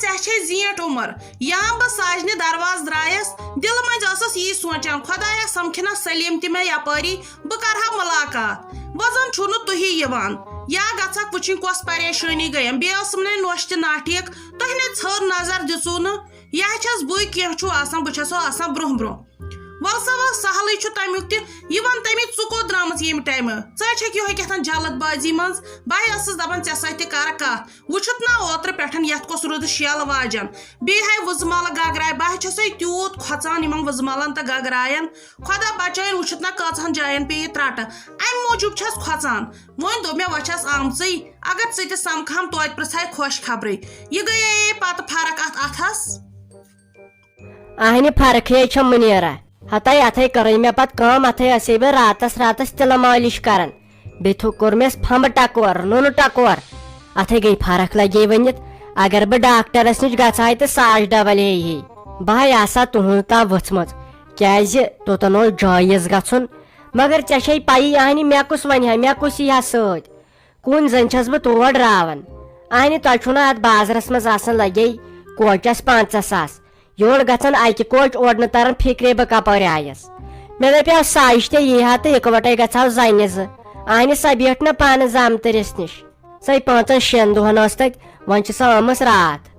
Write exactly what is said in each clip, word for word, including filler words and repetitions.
ژےٚ چھے زیٖٹھ عمر۔ یام بہٕ ساجنہِ دروازٕ درٛایس، دِلہٕ منٛزۍ ٲسٕس یی سونٛچان، خۄدایا سمکھِنا سلیٖم تہِ مےٚ یپٲری، بہٕ کرٕ ہا مُلاقات۔ وۄنۍ زن چھُو نہٕ تُہی یِوان۔ یا گژھکھ وٕچھِنۍ کۄس پریشٲنی گٔیم، بیٚیہِ ٲسٕم نے نوشہِ تہِ ناٹھیٖک، تۄہہِ نے ژھٔر نظر دِژوٕ نہٕ۔ یا چھَس بٕے، کینٛہہ چھُو آسان، بہٕ چھَسو آسان برٛونٛہہ برٛونٛہہ۔ وَلہٕ سا وَلہٕ، سہلٕے چھُ تَمیُک تہِ۔ یہِ وَن تَمے، ژٕ کوٚت درٛامٕژ ییٚمہِ ٹایمہٕ؟ ژٕ ہے چھَکھ یِہوٚے کیٛاہ تام جلد بازی منٛز۔ بہٕ ہے ٲسٕس دَپان ژےٚ سۭتۍ تہِ کَرٕ کَتھ۔ وٕچھُتھ نا اوترٕ پٮ۪ٹھ یَتھ کۄس رُدٕ شیل واجَن۔ بیٚیہِ ہے وٕزٕ مَلہٕ گگراے۔ بہٕ ہے چھَسے تیوٗت کھۄژان یِمَن وٕزٕ مَلَن تہٕ گگرایَن۔ خۄدا بَچٲیِن، وٕچھُتھ نا کۭژاہَن جایَن پیٚیہِ ترٛٹہٕ۔ اَمہِ موٗجوٗب چھَس کھۄژان۔ وۄنۍ دوٚپ مےٚ، وۄنۍ چھَس آمژٕے، اگر ژٕ تہِ سَمکھہَم، توتہِ پرٛژھاے خۄش خبرٕے۔ یہِ گٔیے پَتہٕ فرق اَتھ اَتھَس۔ اہنہِ فرقے چھم منیرا۔ ہتے اتھے کٔرٕے مےٚ پتہٕ کٲم، اتھے ٲسے بہٕ راتس راتس تِلہٕ مٲلِش کران۔ بیٚیہِ تھو-، کوٚر مےٚ پھمبہٕ ٹکور، نُنہٕ ٹکور۔ اتھے گٔے فرق لگے ؤنِتھ۔ اگر بہٕ ڈاکٹرس نِش گژھٕ ہا تہٕ ساس ڈبل ہیٚیہِ ہے۔ بہٕ ہاے آسہٕ ہا تُہنٛد تام ؤژھمٕژ، کیازِ توٚتن اوس جٲیز گژھُن۔ مگر ژےٚ چھے پَیی اہنہِ مےٚ کُس ونہِ ہا، مےٚ کُس یی ہا سۭتۍ؟ کُن زَن چھَس بہٕ تور راوان۔ اہنہِ، تۄہہِ چھُو نہ اَتھ بازرَس منٛز آسان لگے کوچَس پنٛژاہ ساس۔ یورٕ گژھن اَکہِ کوچ، اورٕ نہٕ تران فِکرے بہٕ کَپٲرۍ آیَس۔ مےٚ دَپیٛاو ساجہِ تہِ یی ہا تہٕ اِکوَٹَے گژھٕ ہاو زَنہِ زٕ۔ اہنہِ، سۄ بیٖٹھ نہ پانہٕ زامتٕرِس نِش۔ سۄے پانٛژَن شٮ۪ن دۄہَن ٲس تَتہِ، وۄنۍ چھِ سۄ آمٕژ راتھ۔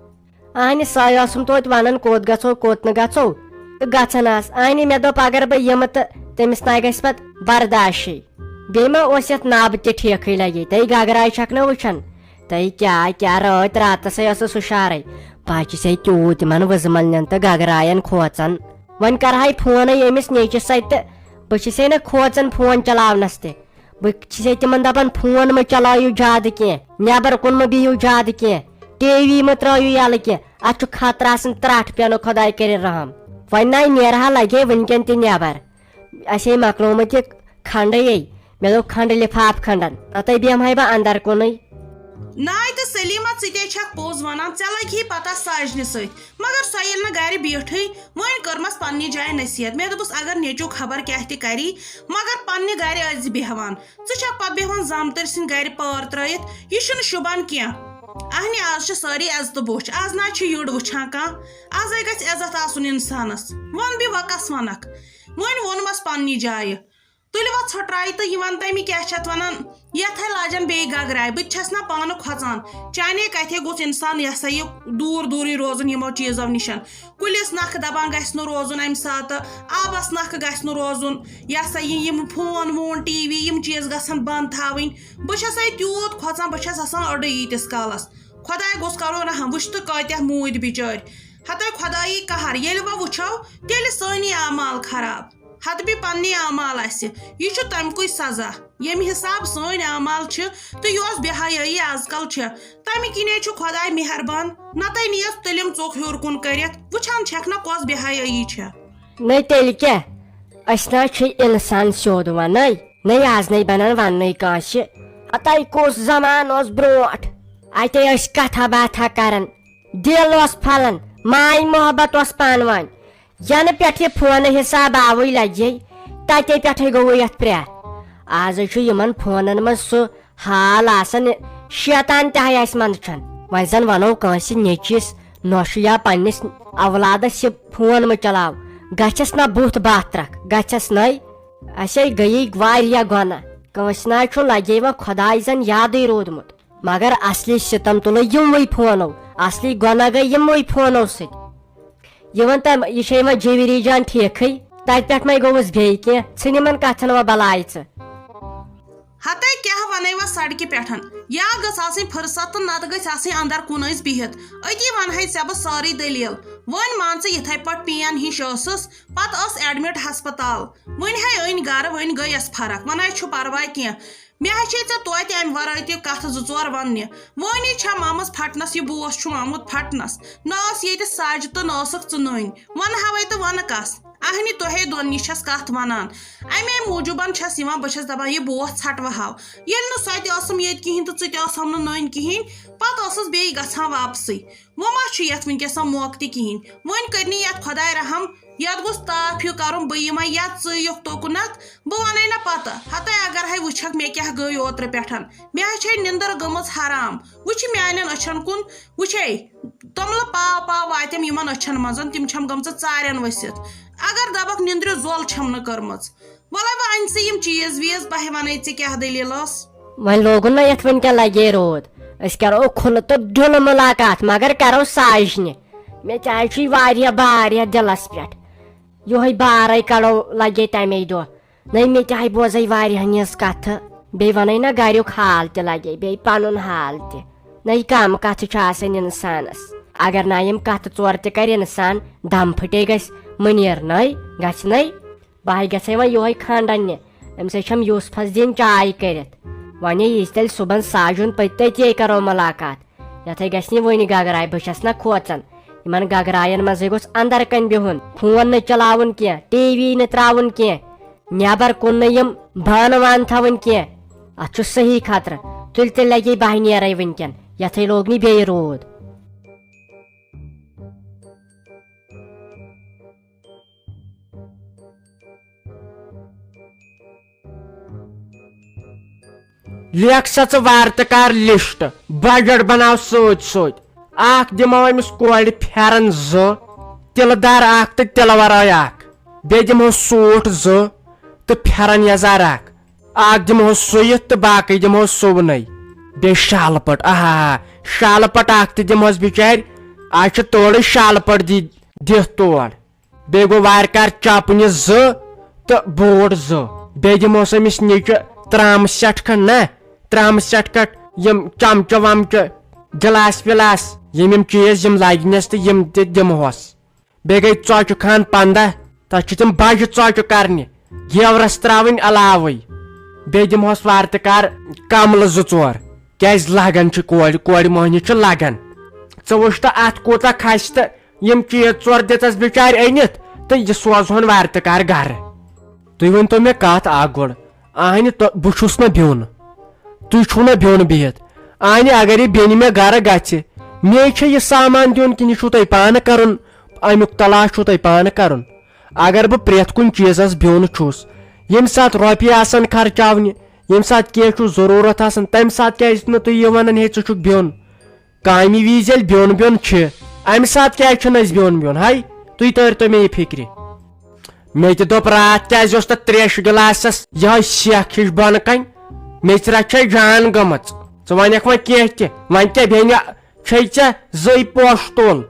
اہنہِ، سۄے ٲسٕم توتہِ وَنان کوٚت گژھو، کوٚت نہٕ گژھو۔ تہٕ گژھان آس۔ اہنہِ، مےٚ دوٚپ اگر بہٕ یِمہٕ تہٕ تٔمِس نہ گژھِ پَتہٕ برداشٕے۔ بیٚیہِ ما اوس یَتھ نَب تہِ ٹھیکھٕے لگے؟ تَے گگراے چھَکھ نہ وٕچھان؟ تَے کیٛاہ، کیٛاہ رٲتۍ راتَسَے ٲسٕس ہُشارَے۔ بہٕ چھِسَے تیوٗت یِمَن وٕزٕ مَلنٮ۪ن تہٕ گگرایَن کھوژان۔ وۄنۍ کَرٕہَے فونَے أمِس نیٚچِس سۭتۍ تہٕ بہٕ چھِسَے نہ کھوژان فون چلاونَس تہِ۔ بہٕ چھِسَے تِمَن دَپان، فون مہٕ چلٲیِو زیادٕ کینٛہہ، نٮ۪بَر کُن مہٕ بِہِو زیادٕ کینٛہہ، ٹی وی مہٕ ترٛٲیِو یَلہٕ کینٛہہ، اَتھ چھُ خطرٕ آسان ترٛٹھ پٮ۪نُک، خۄداے کٔرِنۍ رحم۔ وۄنۍ نَے نیرٕ ہا لَگے وٕنۍکٮ۪ن تہِ نٮ۪بَر۔ اَسے مۄکلومُت یہِ کھنٛڈٕے۔ مےٚ دوٚپ، کھنٛڈٕ لِفاف کھنٛڈَن، نَتہٕ بیٚہمہٕ ہَے بہٕ اَندَر کُنُے۔ ناے تہٕ سلیمہ، ژٕ تے چھکھ پوٚز ونان، ژےٚ لگہِ ہے پتہ ساجنہِ سۭتۍ۔ مگر سۄ ییٚلہِ نہٕ گرِ بیٹھٕے، وۄنۍ کٔرمس پننہِ جایہِ نصیحت۔ مےٚ دوٚپُس، اگر نیٚچو خبر کیاہ تہِ کری، مگر پننہِ گرِ ٲسۍ زِ بیہوان۔ ژٕ چھکھ پتہٕ بیہوان زامتٕرۍ سٕنٛدِ گرِ پٲر ترٲیِتھ، یہِ چھُنہٕ شوٗبان کینٛہہ۔ اہنہِ، آز چھِ سٲری عزتہٕ بوچھ، آز نہ چھِ یٔڑ وٕچھان کانٛہہ۔ آزے گژھِ عزت آسُن انسانس۔ وۄن بیٚیہِ وۄنۍ کس ونکھ؟ وۄنۍ ووٚنمس پننہِ جایہِ۔ تُلِو وۄنۍ ژھۄٹرایہِ تہٕ یہِ وَن تہٕ أمۍ کیٛاہ چھِ اَتھ وَنان، یَتھ ہے لاجَن بیٚیہِ گگراے۔ بہٕ تہِ چھَس نہ پانہٕ کھۄژان، چانے کَتھے گوٚژھ اِنسان یہِ ہسا یہِ دوٗر دوٗرٕے روزُن یِمو چیٖزو نِشَن۔ کُلِس نَکھٕ دَبان گژھِ نہٕ روزُن اَمہِ ساتہٕ، آبَس نَکھٕ گژھِ نہٕ روزُن، یہِ ہسا یہِ یِم فون وون، ٹی وی، یِم چیٖز گژھن بنٛد تھاوٕنۍ۔ بہٕ چھَسے تیوٗت کھۄژان، بہٕ چھَس آسان أڑٕے ییٖتِس کالَس۔ خۄداے گوٚژھ کَرُن رحم، وٕچھ تہٕ کۭتیٛاہ موٗدۍ بِچٲرۍ۔ ہَتَے خۄدایی قہر، ییٚلہِ وۄنۍ وٕچھو، تیٚلہِ سٲنی اعمال خراب۔ ہتہٕ بیٚیہِ پننی اعمال آسہِ۔ یہِ چھُ تمہِ کُے سزا، ییٚمہِ حساب سٲنۍ اعمال چھِ تہٕ یۄس بے حیٲیی از کل چھےٚ، تمہِ کِنے چھُ خۄداے مہربان۔ نتہٕ نیس تٔلِم ژوٚک ہیوٚر کُن کٔرِتھ، وٕچھان چھکھ نہ کۄس بے حیٲیی چھےٚ۔ نَے تیٚلہِ کیٛاہ؟ أسۍ نہ چھِ انسان سیوٚد ونَے، نَے از نَے بنان وننُے کٲنٛسہِ۔ ہتَے کُس زمان اوس برونٛٹھ، اتے ٲسۍ کتھا باتھا کران، دل اوس پھلان، ماے محبت اوس پانہٕ ؤنۍ۔ ینہٕ پٮ۪ٹھ یہِ فونہٕ حساب آوٕے لگے، تتے پٮ۪ٹھے گوٚوُے یتھ پرٛاہ۔ آز چھُ یِمن فونن منٛز سُہ حال آسان، شیطان تہِ ہاے آسہِ منٛدچھان۔ وۄنۍ زن ونو کٲنٛسہِ نیٚچوِس نۄشہِ یا پننِس اولادس یہِ فون مہٕ چلاو، گژھٮ۪س نہ بُتھ بتھ ترکھ، گژھٮ۪س نَے۔ اسے گٔیے واریاہ گۄناہ، کٲنٛسہِ نہ چھُ لگے وۄنۍ خۄداے زن یادٕے روٗدمُت۔ مگر اصلی ستم تُلے یِموٕے فونو، اصلی گۄناہ گٔے یِموٕے فونو سۭتۍ۔ یہِ وَن تہٕ، یہِ چھےٚ یِوان جیویٖری جان ٹھیٖکھٕے؟ تَتہِ پٮ۪ٹھ مَے گوٚوُس بیٚیہِ کینٛہہ؟ ژھٕن یِمَن کَتھَن وۄنۍ بَلاے ژٕ۔ ہَتَے کیٛاہ وَنَے وۄنۍ سڑکہِ پٮ۪ٹھ؟ یا گٔژھ آسٕنۍ فٕرصت تہٕ نَتہٕ گٔژھۍ آسٕنۍ اَندَر کُن أسۍ بِہِتھ۔ أتی وَنہٕ ہے ژےٚ بہٕ سٲرٕے دٔلیٖل۔ وۄنۍ مان ژٕ یِتھَے پٲٹھۍ پین ہِش ٲسٕس، پَتہٕ ٲس ایڈمِٹ ہسپتال۔ وۄنۍ ہے أنۍ گَرٕ، وۄنۍ گٔیَس فرق، وَنہٕ ہے چھُ پَرواے کینٛہہ۔ مےٚ ہا چھے ژےٚ توتہِ اَمہِ وَرٲے تہِ کَتھٕ زٕ ژور وَننہِ۔ وٲنی چھَم آمٕژ پھَٹنَس، یہِ بوس چھُم آمُت پھَٹنَس۔ نہ ٲس ییٚتہِ سَج تہٕ نہ ٲسٕکھ ژٕ نٔنۍ۔ وَنہٕ ہاوَے تہٕ وَنہٕ کَس؟ اَہنہِ تۄہے دۄن نِش چھَس کَتھ وَنان۔ اَمے موٗجوٗبَن چھَس یِوان، بہٕ چھَس دَپان، یہِ بوس ژھَٹہٕ وَہاو۔ ییٚلہِ نہٕ سۄ تہِ ٲسٕم ییٚتہِ کِہیٖنۍ تہٕ ژٕ تہِ ٲسٕم نہٕ نٔنۍ کِہیٖنۍ، پَتہٕ ٲسٕس بیٚیہِ گژھان واپسٕے۔ وۄنۍ ما چھُ یَتھ وٕنکیٚس موقعہٕ تہِ کِہیٖنۍ؟ وۄنۍ کٔرنی یَتھ خۄداے رحم، یتھ گوٚژھ تاپھ ہیوٗ کرُن، بہٕ یِمے یتھ ژٕے یوٚک توٚکنتھ، بہٕ ونے نہ پتہٕ۔ ہتے اگر ہے وٕچھکھ مےٚ کیاہ گٔے اوترٕ پٮ۪ٹھ، مےٚ ہے چھے نِندٕر گٔمٕژ حرام۔ وٕچھ میانٮ۪ن أچھن کُن، وٕچھے، توٚملہٕ پاو پاو واتٮ۪م یِمن أچھن منٛز، تِم چھم گٔمژٕ ژارٮ۪ن ؤسِتھ۔ اگر دپکھ نِندرِ زۄل چھم نہٕ کٔرمٕژ، وَلَے وۄنۍ اَن ژٕ یِم چیٖز ویٖز، بہٕ ہے وَنَے ژےٚ کیٛاہ دٔلیٖل ٲس۔ وۄنۍ لوگُن نہ یَتھ وٕنکٮ۪ن لگے روٗد۔ أسۍ کَرو کھُلہٕ تہٕ ڈُلہٕ مُلاقات، مگر کَرو ساجنہِ۔ مےٚ تہِ حظ چھُے واریاہ، واریاہ دِلَس پٮ۪ٹھ۔ یِہوٚے بارَے کَڑو لگے تَمے دۄہ۔ نَے مےٚ تہِ ہاے بوزَے واریاہَن ہِنٛز کَتھٕ۔ بیٚیہِ وَنَے نہ گَریُک حال تہِ لگے، بیٚیہِ پَنُن حال تہِ۔ نَے کَم کَتھٕ چھِ آسان اِنسانَس۔ اگر نہ یِم کَتھٕ ژور تہِ کَرِ اِنسان، دَم پھٕٹے گژھِ مٔنیٖر نَے، گژھِ نَے۔ بہٕ ہاے گژھے وۄنۍ یِہوٚے کھنٛڈ اَننہِ۔ أمِس ہے چھَم یوسفَس دِنۍ چاے کٔرِتھ۔ وۄنۍ یی تیٚلہِ صُبحن ساجُن پٔتۍ تٔتی ہے کَرو مُلاقات۔ یَتھ ہے گژھِ نہٕ وٕنہِ گگراے، بہٕ چھَس نہ کھوژان۔ یِمَن گگرایَن منٛزٕے گوٚژھ اَندَر کَنۍ بِہُن۔ فون نہٕ چلاوُن کینٛہہ، ٹی وی نہٕ ترٛاوُن کینٛہہ، نٮ۪بَر کُن نہٕ یِم بانہٕ وانہٕ تھاوٕنۍ کینٛہہ۔ اَتھ چھُ صحیح خطرٕ۔ تُلہِ تیٚلہِ لگے بہٕ ہاے نیرَے وٕنکٮ۪ن۔ یَتھ ہے لوگ نہٕ بیٚیہِ روٗد۔ لیکھ سا ژٕ وارٕ تہٕ کر لسٹ، بجٹ بناو سۭتۍ سۭتۍ۔ اکھ دِمو أمِس کورِ پھٮ۪رن زٕ، تِلہٕ دار اکھ تہٕ تِلہٕ ورٲے اکھ۔ بیٚیہِ دِمہوس سوٗٹ زٕ تہٕ پھٮ۪رن یزار اکھ۔ اکھ دِمہوس سُوِتھ تہٕ باقٕے دِمہوس سُونَے۔ بیٚیہِ شالہٕ پٔٹ، آہا، شالہٕ پٔٹ اکھ تہِ دِمہوس بِچارِ۔ آز چھِ تورٕے شالہٕ پٔٹ دِ-، دِتھ تور۔ بیٚیہِ گوٚو وارٕ کارٕ چپنہِ زٕ تہٕ بوٗٹ زٕ۔ بیٚیہِ دِمہوس أمِس نیٚچہِ ترٛامہٕ سٮ۪ٹ کھنٛڈ نا، ترٛامہٕ سٮ۪ٹ کھنٛڈ، یِم چمچہٕ ومچہٕ، گِلاس وِلاس، یِم یِم چیٖز یِم لگنس تہٕ یِم تہِ دِمہوس۔ بیٚیہِ گٔے ژۄچہِ خان پنٛداہ، تتھ چھِ تِم بجہِ ژۄچہِ کرنہِ، گیورس ترٛاوٕنۍ علاوٕے۔ بیٚیہِ دِمہوس وارٕ تہِ کارٕ کملہٕ زٕ ژور، کیازِ لگان چھِ کورِ، کورِ مۄہنِوِس چھِ لگان۔ ژٕ وٕچھ تہٕ اتھ کوٗتاہ کھسہِ تہٕ یِم چیٖز ژور دِژس بِچارِ أنِتھ تہٕ یہِ سوزہون وارٕ تہِ کارٕ گرٕ۔ تُہۍ ؤنۍ تو مےٚ کتھ اکھ گۄڈٕ، اہنہِ تہ-، بہٕ چھُس نہ بیوٚن، تُہۍ چھُو نہ بیوٚن بِہِتھ۔ اہنہِ اگر یہِ بیٚنہِ مےٚ گرٕ گژھِ، مے چھےٚ یہِ سامان دیُن کِنہٕ یہِ چھُو تۄہہِ پانہٕ کرُن، امیُک تلاش چھُو تۄہہِ پانہٕ کرُن؟ اگر بہٕ پرٛٮ۪تھ کُنہِ چیٖزس بیوٚن چھُس، ییٚمہِ ساتہٕ رۄپیہِ آسن خرچاونہِ، ییٚمہِ ساتہٕ کینٛہہ چھُ ضروٗرت آسان، تمہِ ساتہٕ کیازِ نہٕ تُہۍ یہِ ونان، ہے ژٕ چھُکھ بیوٚن؟ کامہِ وِزِ ییٚلہِ بیوٚن بیوٚن چھِ، اَمہِ ساتہٕ کیٛازِ چھِنہٕ أسۍ بیوٚن بیوٚن؟ ہاے، تُہۍ تٲرۍتو مےٚ یہِ فِکرِ۔ مےٚ تہِ دوٚپ راتھ کیٛازِ اوس تَتھ ترٛیشہِ گِلاسَس یِہوٚے سیٚکھ ہِش بۄنہٕ کَنۍ۔ میٚژِ رَژھ چھےٚ جان گٔمٕژ۔ ژٕ وَنَکھ وۄنۍ کینٛہہ تہِ، وۄنۍ کیٛاہ بیٚنہِ چھے ژےٚ زٕے پوشہٕ تُل؟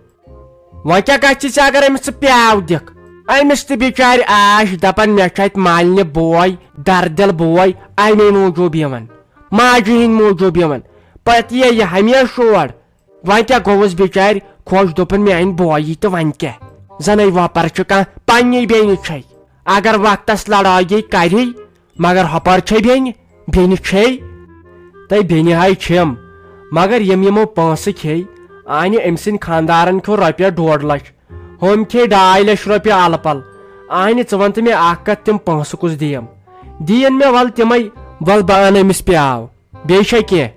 وۄنۍ کیٛاہ گژھِ ژےٚ اگر أمِس ژٕ پیٛاو دِکھ؟ أمِس تہِ بِچارِ آش دَپان مےٚ چھُ اَتہِ مالنہِ بوے، دَردِل بوے، اَمے موٗجوٗب یِوان۔ ماجہِ ہِنٛدۍ موٗجوٗب یِوان۔ پتہٕ یی یہِ ہمیشہٕ اور۔ وۄنۍ کیٛاہ گوٚوُس بِچارِ خۄش، دوٚپُن، "میٛانہِ بویہِ تہٕ وۄنۍ کیٛاہ؟ زَنَے وۄپَر چھِ کانٛہہ، پنٛنی بیٚنہِ چھَے۔ اگر وقتَس لڑٲے گٔے کَرِ، مگر ہۄپٲرۍ چھے بیٚنہِ، بیٚنہِ چھے۔ تہٕ بیٚنہِ ہاے چھِم، مگر یِم یِمو پونٛسہٕ کھے، آنہِ أمۍ سٕنٛدۍ خانٛدارَن کھیوٚو رۄپیہِ ڈۄڈ لَچھ۔ ہُم کھے ڈاے لچھ رۄپیہِ الہٕ پلہٕ۔ آنہِ، ژٕ وَن تہٕ مےٚ اکھ کتھ، تِم پونٛسہٕ کُس دِیم؟ دِیِن مےٚ، وَلہٕ تِمے، وَلہٕ بہٕ اَنہٕ أمِس پیٛاو۔ بیٚیہِ چھا کینٛہہ؟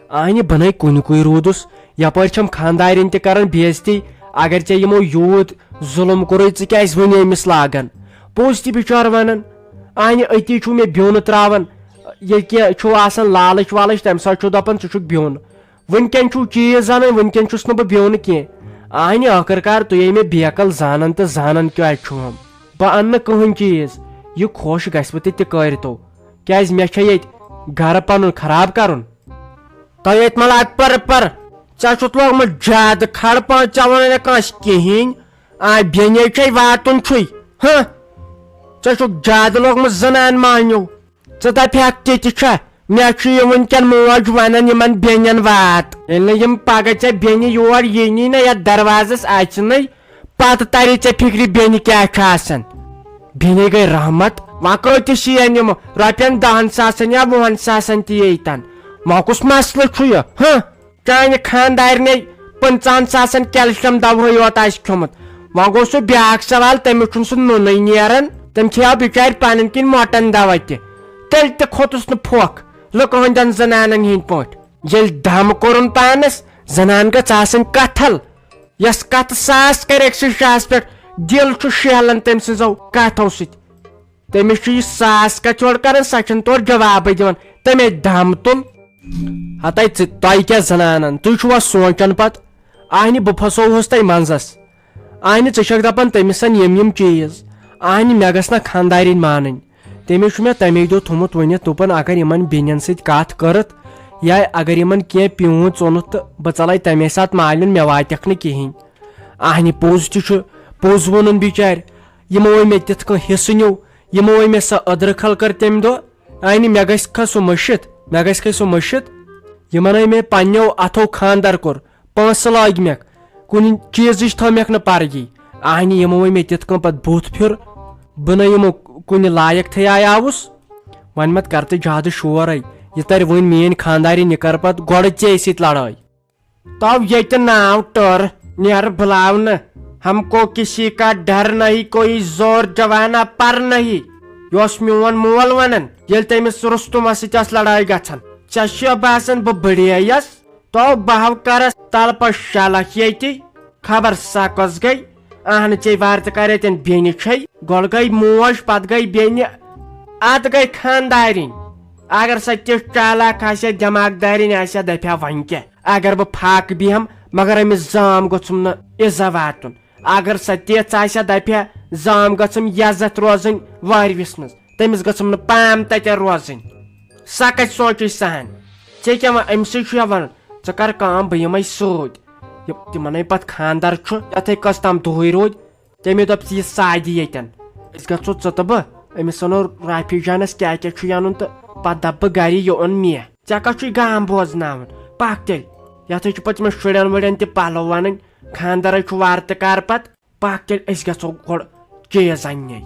آنہِ، بہٕ نے کُنہِ کُے روٗدُس، یپٲرۍ چھَم خانٛدارٮ۪ن تہِ کران بے عزتی۔ اگر ژےٚ یِمو یوٗت ظُلُم کوٚرُے، ژٕ کیٛازِ وُنہِ أمِس لاگان؟ پوٚز تہِ بِچارٕ وَنان۔ آنہِ، أتی چھُو مےٚ بیوٚن ترٛاوان، ییٚلہِ کینٛہہ چھُو آسان لالٕچ والٕچ، تَمہِ ساتہٕ چھُو دَپان، "ژٕ چھُکھ بیوٚن۔" وٕنکٮ۪ن چھُو چیٖز اَنان، وٕنکٮ۪ن چھُس نہٕ بہٕ بیوٚن کینٛہہ۔ آنہِ، ٲخٕر کار تُہۍ مےٚ بیکل زانان تہٕ زانان کیٛازِ چھُہم؟ بہٕ اَنہٕ نہٕ کٕہٕنۍ چیٖز۔ یہِ خۄش گژھِوٕ تہٕ تہِ کٔرۍتو، کیٛازِ مےٚ چھےٚ ییٚتہِ گرٕ پَنُن خراب کَرُن۔ تۄہہِ ییٚتہِ مَلہٕ اَتہِ پٔر پٔر، ژےٚ چھُتھ لوگمُت زیادٕ کھڑ پہن، ژےٚ ووٚنُے نہٕ کٲنٛسہِ کِہیٖنۍ۔ آ، بیٚنے چھے واتُن چھُے، ہہ؟ ژےٚ چھُکھ زیادٕ لوگمُت زنان مہنیو۔ ژٕ دَپہِ ہَکھ تہِ تہِ چھا؟ مےٚ چھُ یہِ وٕنکٮ۪ن موج وَنان یِمَن بیٚنٮ۪ن وات۔ ییٚلہِ نہٕ یِم پَگاہ ژےٚ بیٚنہِ یور یِنی نہ یَتھ دروازَس اَژنٕے، پَتہٕ تَری ژےٚ فِکرِ بیٚنہِ کیٛاہ چھِ آسان۔ بیٚنے گٔے رحمت۔ وۄنۍ کۭتِس یِیَن یِم رۄپیَن دَہَن ساسَن یا وُہَن ساسَن تہِ ییٚتٮ۪ن؟ وۄنۍ کُس مسلہٕ چھُ یہِ؟ ہہ؟ چانہِ خاندارنہِ پٕنٛژٕہَن ساسَن کیلشیم دَوہٕے یوت آسہِ کھیوٚمُت۔ وۄنۍ گوٚو سُہ بیٛاکھ سوال، تٔمِس چھُنہٕ سُہ نوٗنٕے نیران۔ تٔمۍ کھیٚیو بِچارِ پنٕنۍ کِنۍ مۄٹَن دَوا تہِ۔ تیٚلہِ تہِ کھوٚتُس نہٕ پھۄکھ لُکہٕ ہٕنٛدٮ۪ن زنانَن ہِنٛدۍ پٲٹھۍ۔ ییٚلہِ دَم کوٚرُن پانَس، زنان گٔژھ آسٕنۍ کَتھَل، یۄس کَتھٕ ساس کَرِ أکسٕے جایَس پٮ۪ٹھ، دِل چھُ شیہلان تٔمۍ سٕنٛزو کتھو سۭتۍ۔ تٔمِس چھُ یہِ ساس کتھِ اورٕ کران، سۄ چھنہٕ تورٕ جوابٕے دِوان۔ تٔمۍ ہے دم تُل۔ ہتے ژٕ، تۄہہِ کیٛاہ زنانن؟ تُہۍ چھِوا سونٛچان پتہٕ؟ اہنہِ، بہٕ پھسووُس تۄہہِ منٛزس۔ اہنہِ، ژٕ چھکھ دپان تٔمِسن یِم یِم چیٖز۔ اہنہِ، مےٚ گژھِ نہ خانٛدارِنۍ مانٕنۍ۔ تٔمِس چھُ مےٚ تَمے دۄہ تھوٚمُت ؤنِتھ، دوٚپُن، اگر یِمن بیٚنٮ۪ن سۭتۍ کَتھ کٔرٕتھ یا اگر یِمن کینٛہہ پیوٗنٛت ژوٚنُتھ تہٕ بہٕ ژَلَے تَمے ساتہٕ مالیُن، مےٚ واتٮ۪کھ نہٕ کِہیٖنۍ۔ اہنہِ، پوٚز تہِ چھُ، پوٚز ووٚنُن بِچارِ۔ یِمو ہے مےٚ تِتھ کٔنۍ حِصہٕ نیوٗ، یِمو ہے مےٚ سۄ أدرٕ کھل کٔر تَمہِ دۄہ۔ اہنہِ، مےٚ گژھِ کھا سُہ مٔشِتھ، مےٚ گژھِ کھا سُہ مٔشِتھ۔ یِمن ہے مےٚ پنٛنیو اَتھو خانٛدر کوٚر، پونٛسہٕ لٲگۍ مےٚ، کُنہِ چیٖزٕچ تھٲو مےٚ نہٕ پرگی۔ اہنہِ، یِمو ہے مےٚ تِتھ کٔنۍ پتہٕ بُتھ پھیُر، بہٕ نہ یِمو کُنہِ لایق تھے آیاوُس۔ وۄنۍ مت کر تہٕ زیادٕ شورے، یہِ ترِ وۄنۍ میٲنۍ خانٛدارِنۍ، یہِ کر پتہٕ گۄڈٕ ژےٚ سۭتۍ لڑٲے۔ تو ییٚتہِ ناو ٹٔر، نیر بلاونہٕ، ہم کو کسی کا ڈر نہیں، کوئی زور جوانا پر نہیں۔ یہِ اوس میون مول ونان، ییٚلہِ تٔمِس رُستُمس سۭتۍ ٲس لڑٲے گژھان۔ ژےٚ چھُیا باسان بہٕ بٔڑییس؟ تو بہو کرس تلپس شلکھ ییٚتی، خبر سۄ کۄس گٔے۔ اہن ژے وارٕ تہٕ کرے تٔمۍ بیٚنہِ چھے، گۄڈٕ گٔے موج، پتہٕ گٔے بیٚنہِ، ادٕ گٔے خاندارِنۍ۔ اگر سۄ تِژھ چالاک آسہِ ہا، دٮ۪ماغ دارِنۍ آسہِ ہا، دپہِ ہا وۄنۍ کیٛاہ، اگر بہٕ فاقہٕ بیٚہم، مگر أمِس زام گوٚژھُم نہٕ ایزا واتُن۔ اگر سۄ تِژھ آسہِ ہا، دپہِ ہا زام گٔژھٕم یزتھ روزٕنۍ وارِوِس منٛز، تٔمِس گٔژھٕم نہٕ پام تتٮ۪ن روزٕنۍ۔ سۄ کتہِ سونچے سۄ ہن؟ ژےٚ کیٛاہ وَ-، أمۍ سٕے چھُ ہا وَنُن، ژٕ کر کٲم، بہٕ یِمے سۭتۍ۔ یہِ، تِمن ہے پتہٕ خاندر چھُ، یتھے کٔژ تام دۄہٕے روٗدۍ۔ تٔمۍ دوٚپ، ژٕ یہِ سادِ ییٚتٮ۪ن، أسۍ گژھو ژٕ تہٕ بہٕ، أمِس وَنو رافی جانس کیٛاہ کیٛاہ چھُ اَنُن تہٕ پتہٕ دپہٕ بہٕ گرِ، یہِ اوٚن مےٚ۔ ژےٚ کتھ چھُے گام بوزناوُن؟ پکھ تیٚلہِ، یتھے چھُ پتہٕ یِمن شُرٮ۪ن وُرٮ۪ن تہِ پلو انٕنۍ، خاندرے چھُ وارٕ تہٕ کارٕ پتہٕ۔ پکھ تیٚلہِ، أسۍ گژھو گۄڈٕ چیٖز اننہِ۔